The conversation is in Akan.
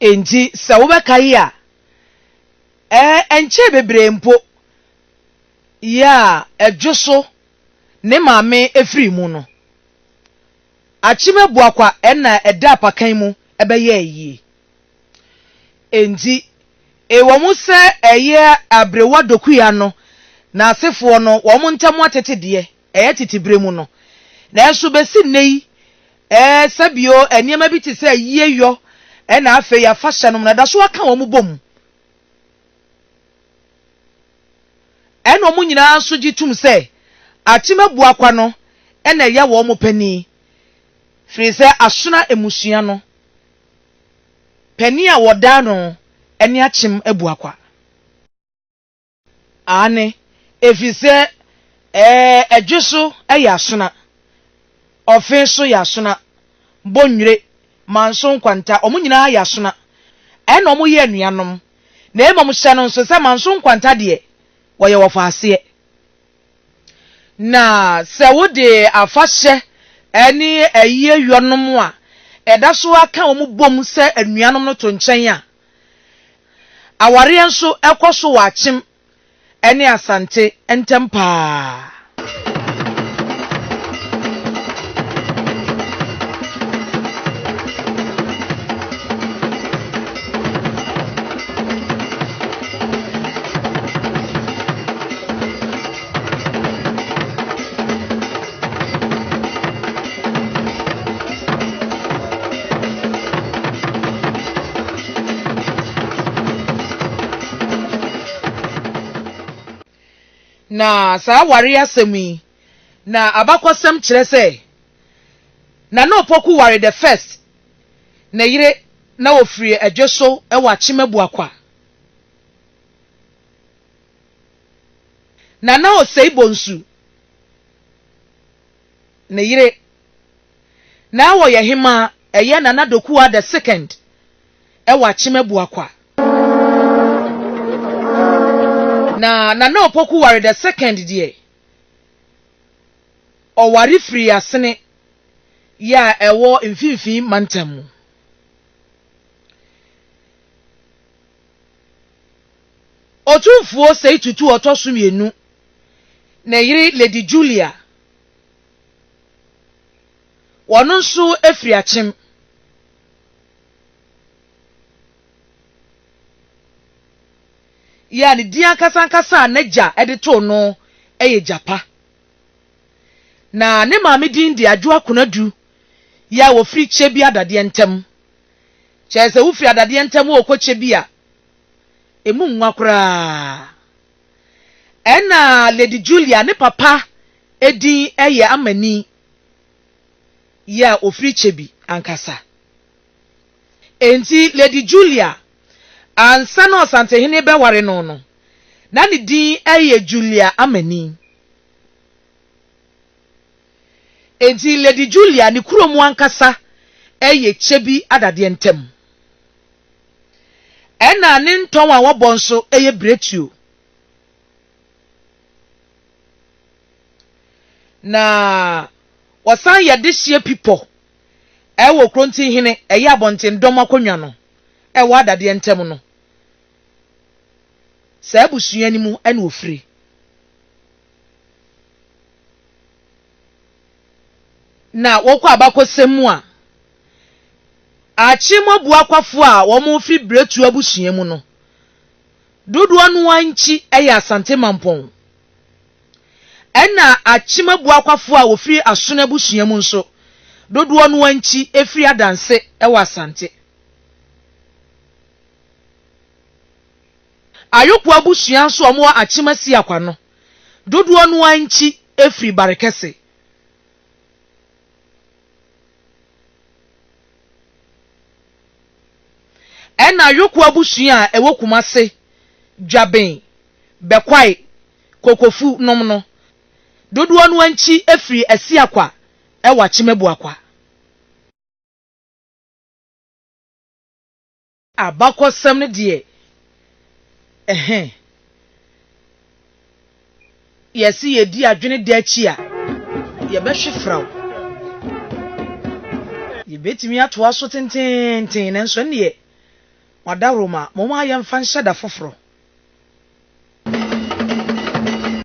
Enti sɛ wobɛkae a, ɛnkyɛe bebree mpo yɛ a Ɛdwo so ne maame firii mu no, Akyem Abuakwa na ɛda apakan mu bɛyɛɛ yie. Enti ewɔ mu sɛ ɛyɛ Aberewa Dokuya no n'asefoɔ no wɔn ntam atete deɛ, ɛyɛ tete berɛ mu no, nanso bɛsi nnɛ yi, ɛɛ sɛbio nneɛma bi te sɛ yieyɔ ɛna afei afahyɛ nom no ɛda so aka wɔn bom. Ɛna wɔn nyinaa nso gye tom sɛ Akyem Abuakwa no na ɛyɛ wɔn panin, firi sɛ Asona mmusua no panin a wɔda ano ne Akyem Abuakwa. Aane, ɛfiri sɛ ɛɛ ɛdwe so yɛ asona, ɔfe so yɛ asona, bonnwire, manso nkwanta, wɔn nyinaa yɛ asona, ɛna wɔn yɛ anuanom. Na mmom hyɛ no nso sɛ manso nkwanta deɛ, wɔyɛ wɔfaaseɛ. Na sɛ wode afahyɛ ne ayie yɔnom a ɛda so ara ka wɔn bom sɛ anuanom no to nkyɛn a, Awareɛ nso kɔ so wɔ Akyem ne Asante ntam paa. Na saa aware asɛm yi, na abakɔsɛm kyerɛ sɛ Nana Opoku ware the first ne yere na wɔfiri Adweso wɔ Akyem Abuakwa. Nana Osei Bonsu ne yere na ɔyɛ hemaa ɛyɛ Nana Dokuwa the second ɛwɔ Akyem Abuakwa. Na Nana Opoku Ware the second deɛ ɔware firii Asene yɛ a ɛwɔ Mfimfini mantam mu. Otumfuo Osei Tutu a ɔtɔ so mienu, ne yere Lady Julia, wɔn nso firi Akyem. Yɛ a ne din ankasa ankasa a n'agya de too no yɛ Gyapa. Na ne maame din de Adwoa Konadu yɛ a wɔfiri Kyebi Adadeɛ ntam. Kyerɛ sɛ wofiri Adadeɛ ntam rekɔ Kyebi a, emu nwa koraa. Ɛna Lady Julia ne papa din yɛ Amani yɛ a ofiri Kyebi ankasa. Enti Lady Julia ansa na Ɔsantehene bɛware no no, na ne din yɛ Julia Amani. Enti Lady Julia ne kurom ankasa yɛ Kyebi Adadeɛ ntam. Ɛna ne ntɔn a wɔbɔ nso yɛ biretuo. Na wɔsan yɛ dehyeɛ pipɔ ɛwɔ Krontinhene, ɛyɛ abɔntendɔm akonnwa no ɛwɔ Adadeɛ ntam no. Saa abusua no mu na ɔfiri. Na wɔkɔ abakɔsɛm mu a, Akyem Abuakwafoɔ a wɔfiri Biretuo abusua mu no, dodoɔ no ara nkyi yɛ Asante Mampɔn. Ɛna Akyem Abuakwafoɔ a wɔfiri Asono abusua mu nso, dodoɔ no ara nkyi firi Adanse wɔ Asante. Ayoko abusua nso a wɔwɔ Akyem Asiakwa no, dodoɔ no ara nkyi firi Barekɛse. Ɛna Ayoko abusua a ɛwɔ Kumase, Dwaben, Bɛkwae, Kokofu nom no, dodoɔ no ara nkyi firi Asiakwa wɔ Akyem Abuakwa. Abakɔsɛm no deɛ, ɛhɛ. Yɛse yɛdi adwene da akyi a, yɛbɛhwe fraw. Yɛbɛtumi atoa so tenteenten, nanso ɛnneɛ. Mo adaworoma, momma yɛmfa nhyɛ da foforɔ.